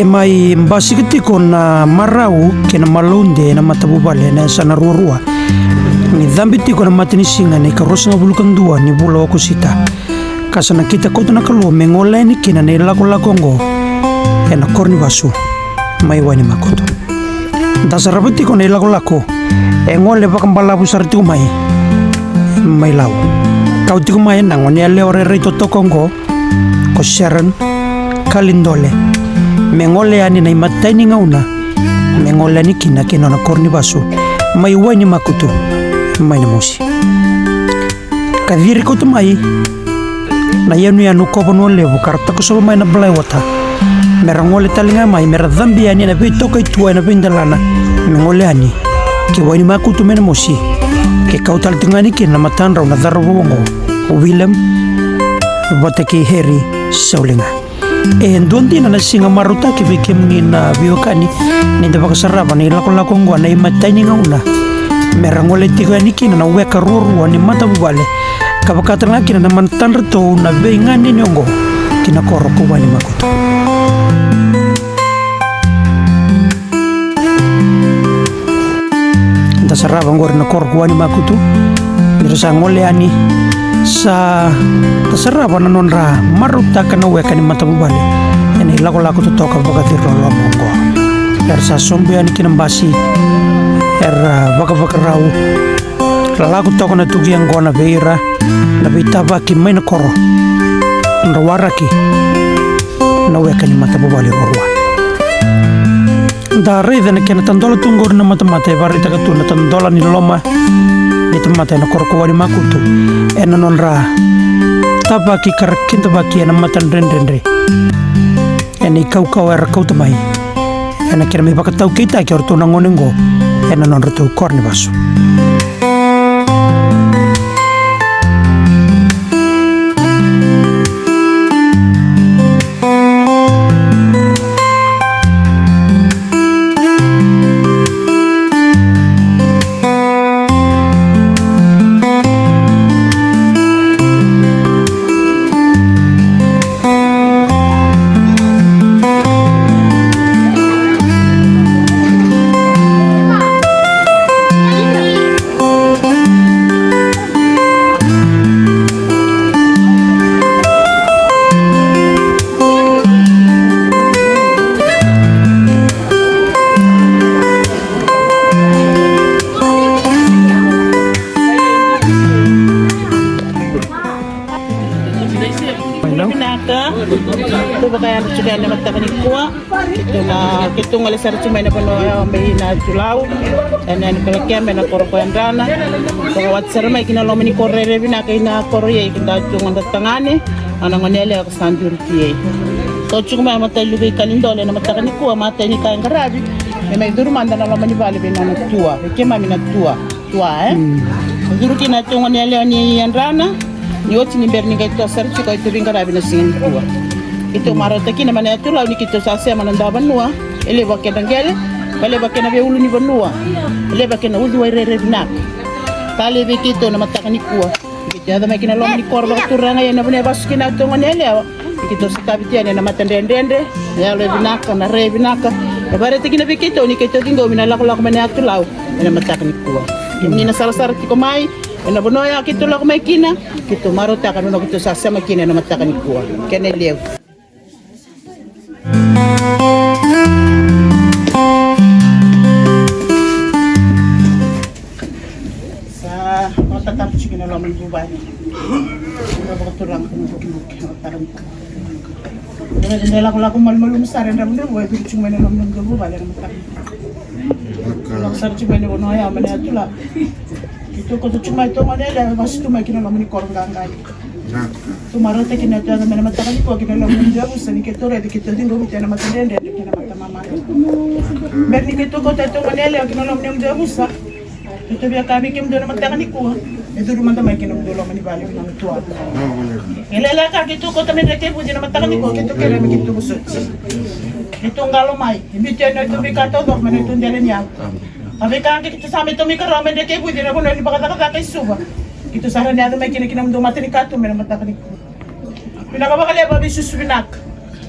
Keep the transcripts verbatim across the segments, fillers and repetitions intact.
Mai basika tiko na marau kei na malaude ena matavuvale ena yasana ruarua. Ni cabe tiko na matanisiga ena ikaruasagavulu ka dua ni vula o Okosita, ka sa nakita koto na Kalou me gole yani kina na ilakolako oqo ena koro ni vasu mai Wainimakutu. Da sarava tiko na ilakolako e gole vakabalavu sara tiko mai, mai Lau. Kau tiko mai na goneyalewa rairai totoka oqo, ko Sharon Kalidole, me gole yani na imatai ni gauna me gole yani kina ki na nona koro ni vasu mai Wainimakutu, mai Namosi. Ka ciri koto mai na yanuyanu ko Vanua Levu ka ra takosova mai na Blackwater, me ra gole tale ga mai me ra cabe yani ena veitoka i tua ena veidelana, me gole yani ki Wainimakutu mai Namosi, ke kau tale tiko ga yani kina na matadrau na cauravou oqo, o William vata kei Harry Sauliga. E dua dina na siga marautaki vei kemuni na veiwekani ni da vakasarava na ilakolako oqo, na imatai ni gauna me ra gole tiko yani kina na weka ruarua ni matavuvale, ka vaka tale ga kina na matadratou na veiganeni oqo ki na koro ko Wainimakutu. Da sarava oqori na koro ko Wainimakutu, ni ra sa gole yani, sa da sarava na nodra marautaka na weka ni matavuvale ena ilakolako totoka vakaciriloloma oqo. Era sa sobu yani ki na basi, era vakavakarau, lako toka na tuki yaqona vei ira na veitavaki mai na koro, nodra waraki na weka ni matavuvale ruarua. Da raica na kena tadola tu oqori na matamata e vakaraitaka tu na tadola ni loma ni tamata ena koro ko Wainimakutu ena nodra tavaki ka ra kidavaki ena matadredredre ena ikaukauwa era kauta mai ena kena mai vakataukeitaki o ratou na gone oqo ena nodratou koro ni vasu. Vinaka. Tou vakayadra tiko yani na mataka nikua. Keitou na, keitou gole sara tiko mai na vanua ya mai Nayatulau, yani yani Pelekema ena koro ko Yadrana. Vakawati sara mai ki na loma ni koro rairai vinaka ina koro ya, keda tu gona tagane, a na gone yalewa ka sa duri ki ei. Kau tiko mai matai luvei Kalidole ena mataka nikua, matai ni ka e qaravi me mai curu mada na loma ni vale vei nona tua, vei keimami na tua. Tua, e? Mm. Curu kina e tu gone yalewa ni Yadrana, ni oti ni bera ni qai toso sara tiko, keitou veiqaravi na siga nikua. Keitou marautaka kina mai Nayatulau ni keitou sa sema na dua vanua, e levu a kedra qele, ka levu a kena veiulunivanua, e levu a kena uciwai rairai vinaka. Talei vei keitou na mataka nikua. Keitou yaco mai ki na loma ni koro vakaturaga ya ena vanua e vasu kina e tu gone yalewa. Keitou sa taviti yani ena matadredredre, na yalo e vinaka, na rai e vinaka. E vakaraitaki kina vei keitou ni keitou ciqomi na lakolako mai Nayatulau ena mataka nikua. Kemuni na sarasara tiko mai ena vanua ya keitou lako mai kina, keitou marautaka na vanua keitou sa sema kina ena mataka nikua. Kena levu. Sa vakatatabu tiko na loma ni vuvale. Sa vakaturaga ko na vukivuki, sa vakataramuka. Ena lakolako malumalumu sara e dravudravua e curu tiko mai na loma ni vuvale ena mataka. Lako sara tiko mai na vanua ya mai Nayatulau. Keitou koto tiko mai tu gone yalewa, vasu tu mai ki na loma ni koro qaqai. Tou marautaka kina, tou yaco mai na mataka nikua ki na loma ni yavusa, ni keitou raici keitou ciqomi tu ena matadredredre kei na matamamada. Bera ni keitou kauta e tu gone yalewa ki na loma ni yavusa, keitou via kaya vei kemudou na mataka nikua, me curu mada mai ki na nomudou loma ni vale vei na tua. E lailai ka keitou kauta me dra kei vuci na mataka nikua, keitou kerea me keitou vosoti. Keitou qalo mai, e biuti yani na neitou veika taucoko mai na neitou dela ni yalo. A veika keitou sa mai tomika rawa mai dra kei vuci na vanua ni vakacakacaka i Suva. Keitou sa rawa ni yaco mai kina ki na nomudou matanikatuba ena mataka nikua. Vinaka vakalevu, a veisusu vinaka.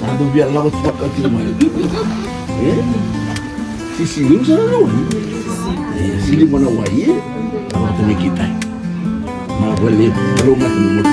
Sa dau via lako tu vaka tu mai. E? Sisi, ni sa na wai. E, sili mana wai, e? Lako tu mai kita. Ma wale, lo ma tu mo tu.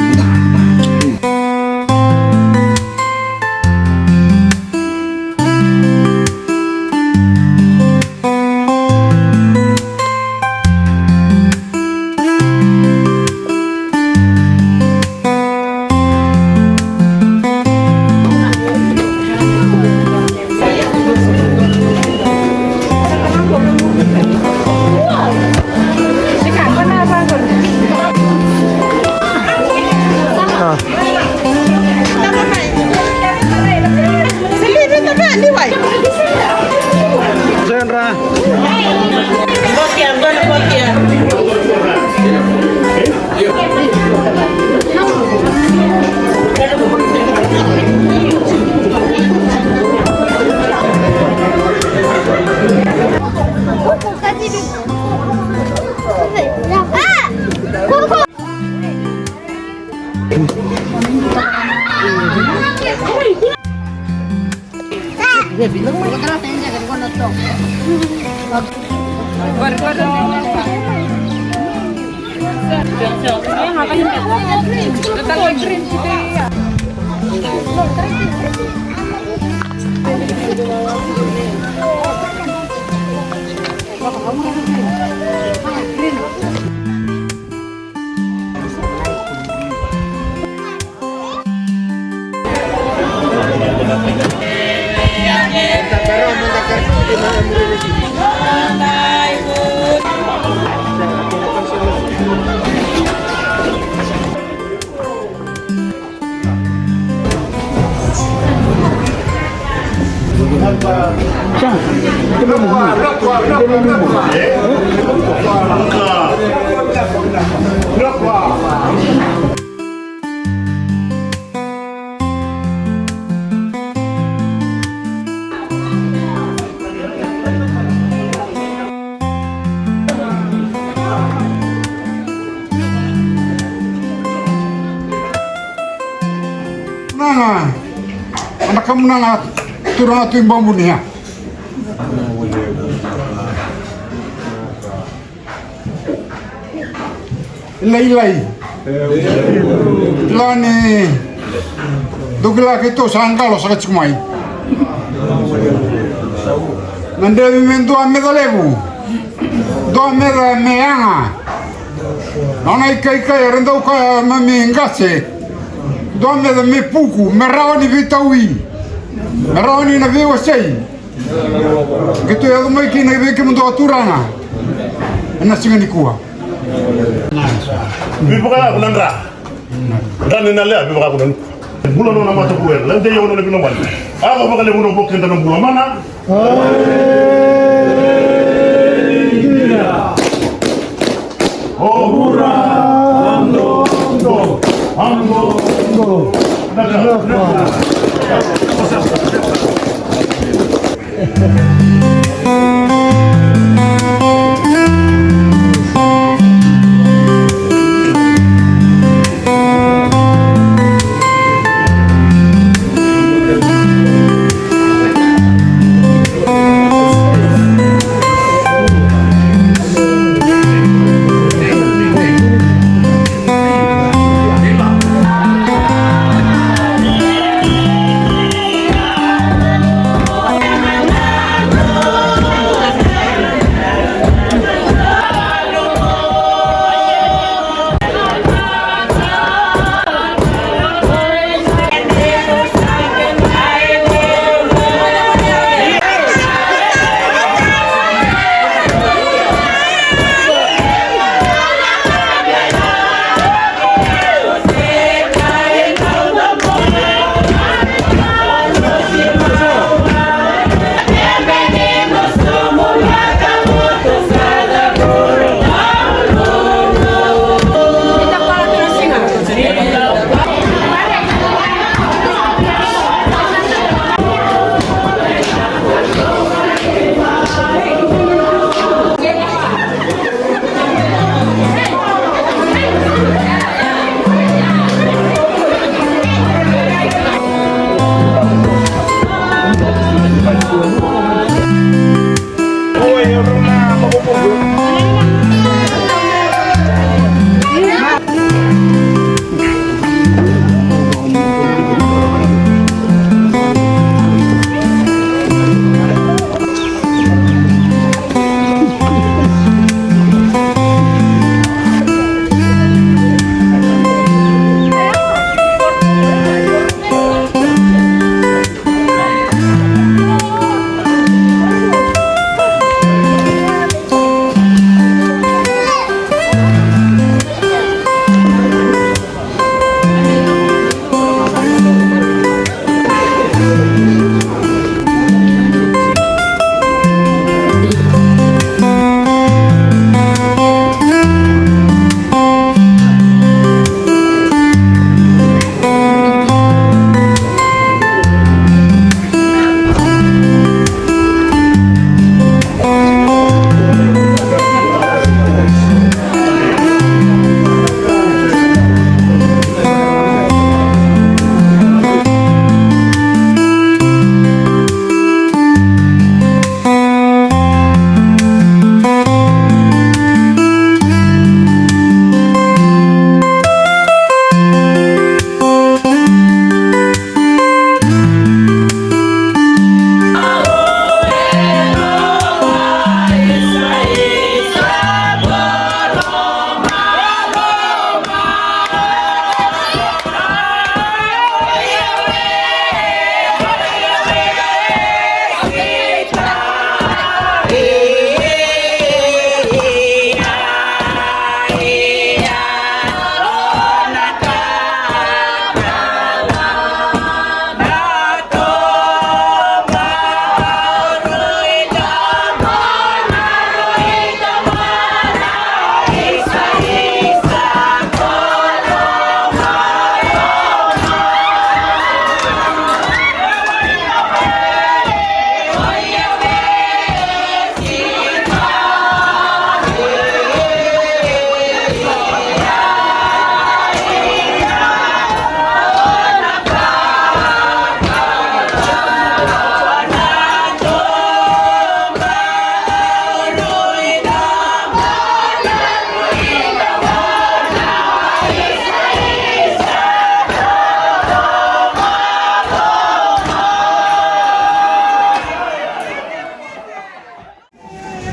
Nana, ana kamunaga turaga tu i Babunia. Lailai. Kila ni dou kila keitou sa qalo saka tiko mai. Na devi me dua meca levu, dua meca me yaga. Na nona ikaikai era dau kaya mami qase. Dua meca me puku, me rawa ni veitaui, me rawa ni na veiwasei. Keitou yaco mai kina vei kemudou a turaga ena siga nikua. Vivakayavu na dra. Dra ni na lea, vivakayavu na nuku. Bula nona mata kuera, la dei au nona vinawali. Ava vakalevu na vo keda na bula mana. Ovura, ando, ando, ando, ando.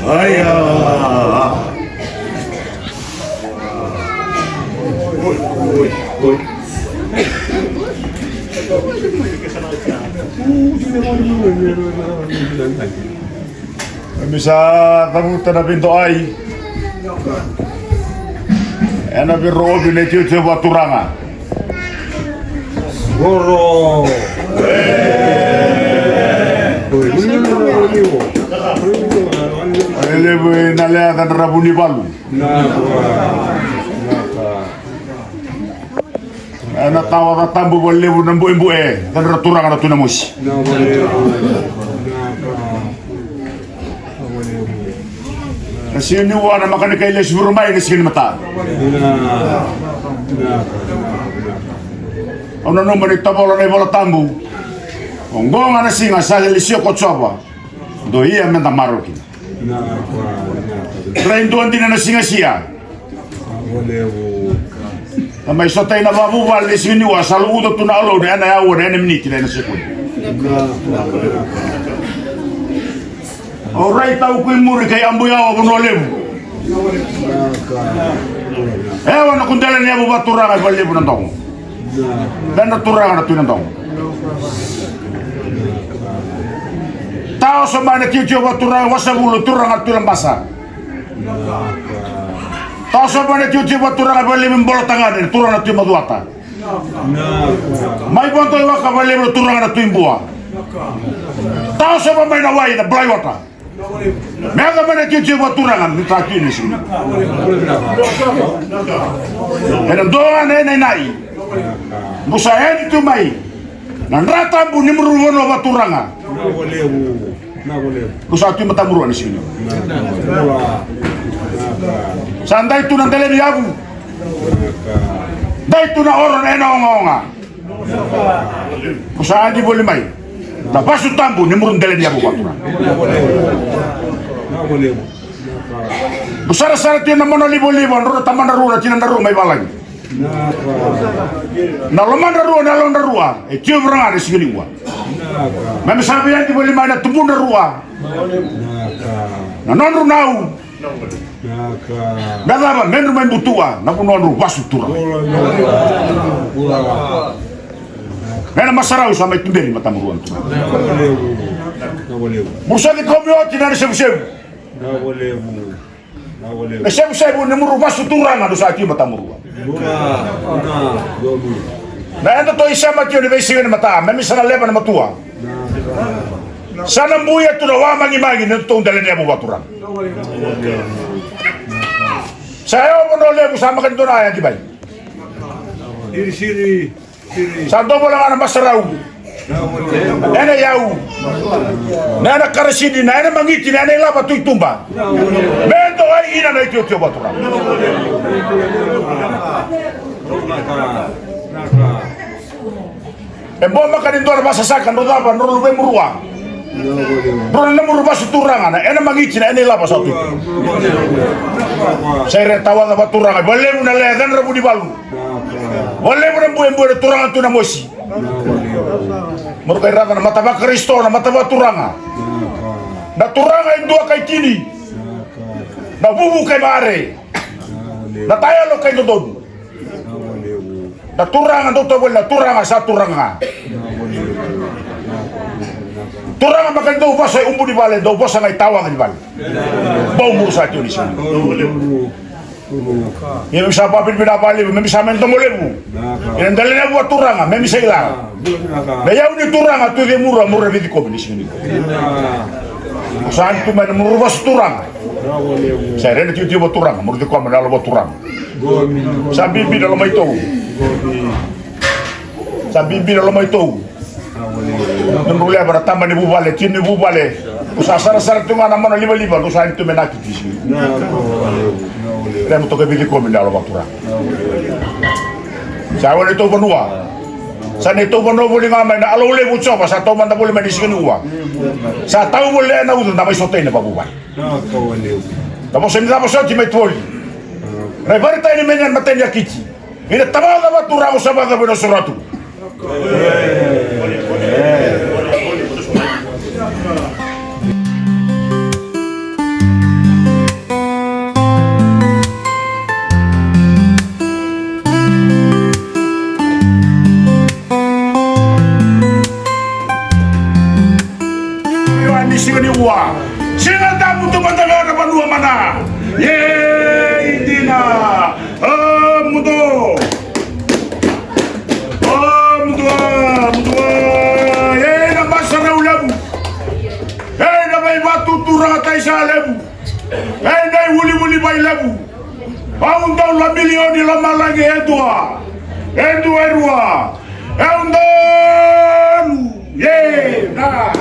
Aya. Keimami sa cavuta na veidokai ena veirorovi na itiotio vakaturaga. Qoro. Lelevu na leaca na ravu ni valu. Ena tawa ca tabu valevu na buebue, cadra turaga na Tui Namosi. Na siga niua na makanikai lesu vuru mai na siga ni mata. Au nanuma ni tavola na iVola Tabu. Oqo ga na siga sa lesia ko Jiova. Dou ia meda marau kina. Rai dua dina na siga sia. Na mai sotai na vavuvale ni siga niua sa luvuta tu na alou na ena yaua na ena miniti na ena sekodi. Au rai tau ku i muri kai abu yawa Vanua Levu. Ewa na kudela ni yavu vaturaga e valevu na dogo. Vena turaga na Tui Nadogo. Taoso mai na tiotio vaturaga wasavulu turaga na Tui Labasa. Taoso mai na tiotio vaturaga valevu Bolatagane turaga na Tui Macuata. Mai vodo i waka valevu na turaga na Tui Bua. Taoso mai na wai na Bulaiwata. Me yaco mai na tiotio vaturaga me ta tui na siga. Ena dua na ena inai. Musa yani tu mai na dra tabu ni muru vanua vaturaga. Musa tu matamurua na siga. Sa dai tu na dele ni yavu. Dai tu na oro na ena ogaoga. Ko sa adi voli mai na vasu tabu ni muru dele ni yavu vaturaga. Ko sarasara tio na mona livaliva drau na tamadrarua na tinadrarua mai valagi. Na lomadrarua na yalodrarua e tio vuraga na siga ni ua. Me me sa veiadi voli mai na tubudrarua na nodru nau. Na cava me dru mai butua na vanua dru vasu turaga. Me na masarau sa mai tuberi matamurua na turaga. Muru sa cikomi oti na na sevusevu. Na sevusevu ni muru vasu turaga dru sa tio matamurua. Na eda to isema tio ni veisiga ni mata me mi sa na leva na matua. Sa na buia tu na wa magimagi ni tou dele ni yavu vaturaga. Sa yawa Vanua Levu sa maka ni dua na yadi mai. Sa dovola ga na masarau. Ena yau na ena karasini na ena magiti na ena ilava tu i tuba. Me do ai ina na itiotio vaturaga. E bo maka ni dua na vasasaka dro cava dro luvemurua. Dro na muru vasu turaga na ena magiti na ena ilava sa tu. Sa ira tawaca vaturaga valevu na lea cana ra vunivalu. Valevu na buebue na turaga tu na mosi. Muru kai raca na mata vakarisito na mata vaturaga. Na turaga e dua kai tini. Na vuvu kai mare. Na tayalo kai dodonu. Na turaga dou tau voli na turaga sa turaga ga. Turaga maka ni dou vosa e ubu ni vale dou vosa ga i tawaga ni vale. Bau muru sa tio ni siga. Ia me mi sa vavinavinaka valevu me mi sa mai na domo levu. Ina dela ni yavu a turaga me mi sa ila. Na yau ni turaga tu cei muru a muru na vici kovi ni siga ni. Sa ni tu mai na muru vasu turaga. Sa rena tiotio vaturaga muru cikoba na yalo vaturaga. Sa bibi na lomaitou. Sa bibi na lomaitou. Nodru leva na tama ni vuvale tini ni vuvale. Ko sa sarasara tu ga na mona livaliva ko sa ni tu me na kitisi. Rema toka vici komi na yalo vaturaga. Sa wale tou vanua. Sa ni tou vanua voli ga mai na alo levu Jova sa tou mada voli mai ni siga ni ua. Sa tau voli ena ucu na mai sotai na vavuvale. Na vosa ni cava soti mai tu voli. Rai varitai ni menya na mateni a kiti. Ina tavaca vaturaga sa vaca vei na suratu. Ni siga ni ua siga tabu tu mada ga na vanua mana. Ye idina. A mudo. A mudo. A mudo. Ei na masarau levu. Ei na veivatu turaga taisa levu. Ei na ivulivuli vai levu. Au dau la milioni lomalagi e dua. E dua e rua. E donu. E na.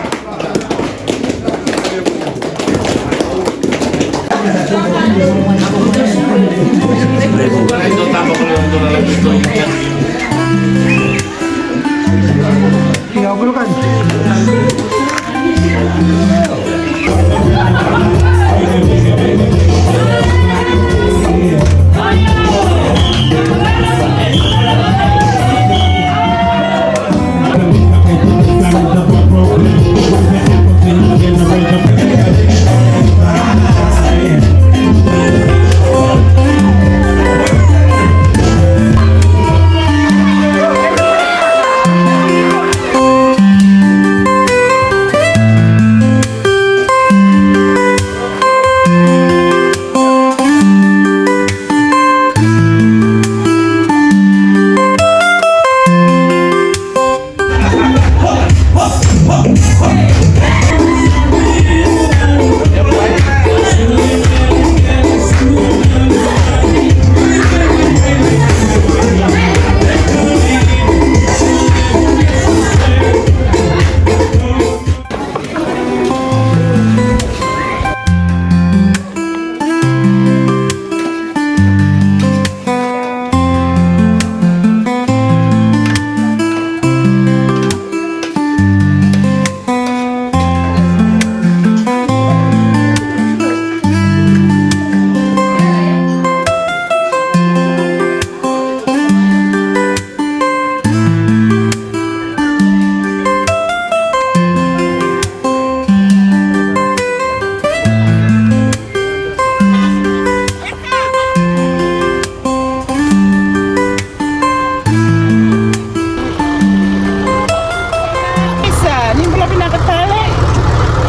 Isa, ni bula vinaka tale.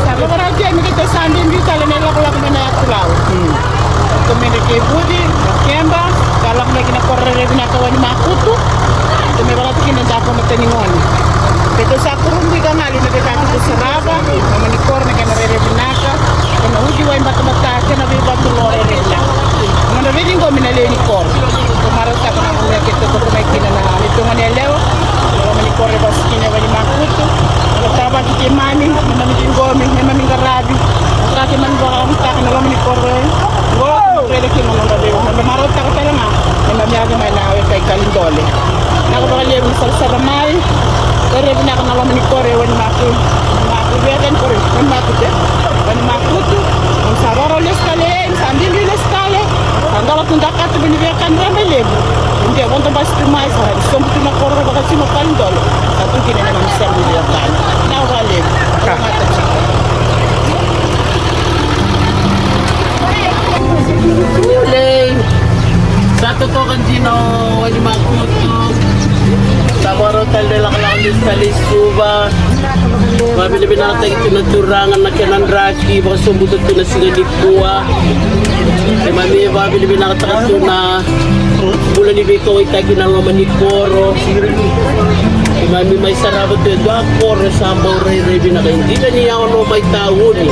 Sa vakarau tiko me keitou sa biubiu tale na ilakolako mai na yatu Lau. Keitou mai Drekeivuci, Vakeba, ka lako mai ki na koro rairai vinaka Wainimakutu. Keitou mai vakataki na daku na tani gone. Keitou sa kurubui ka gali na veika keitou sarava, na loma ni koro na kena rairai vinaka, kena uciwai batabata, kena veivatulo rairai vinaka. Nodra veiciqomi na lewe ni koro. Keitou marautaka na vanua keitou toka mai kina na neitou gone yalewa. Na loma ni koro e vasikina e Wainimakutu. Vakatavaki keimami, neimami ciqomi, neimami qaravi. Ka keimami vakayagataka na loma ni koro e qo, raica kina na nodra veiwa. Nodra marautaka tale ga neimami yaco mai na weka i Kalidole. Vinaka vakalevu na sarasara mai. Rairai vinaka na loma ni koro e Wainimakutu. Wainimakutu, veiwekani koro e Wainimakutu, e? Wainimakutu. Sa vakarau lesu tale, sa biubiu lesu tale. Sa dola tu daka tu mai ni veiwekani Rabailevu. Io, vodo basi tu mai, sa sobu tu na koro vakasima Kalidole. Sa tu kina na nomu sema ni veiwekani. Vinaka vakalevu. Vinaka. Sa totoka dina o Wainimakutu. Sa vakarau tale na ilakolako ni sa lesu i Suva. Vakavinavinakataki tu na Turaga na kena draki vakasobuta tu na siga nikua. Keimami vakavinavinakataka tu na bula ni veikauwaitaki na loma ni koro. Keimami mai sarava tu e dua koro sa bau rairai vinaka, e dina ni yawa no mai tauni.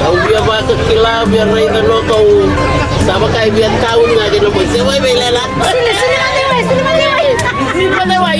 Au via vakakila, au via raica no kau sa vaka e via tauni ga kei na boi se wai vei lela. Sili, sili mani wai, sili mani wai. Sili mani wai.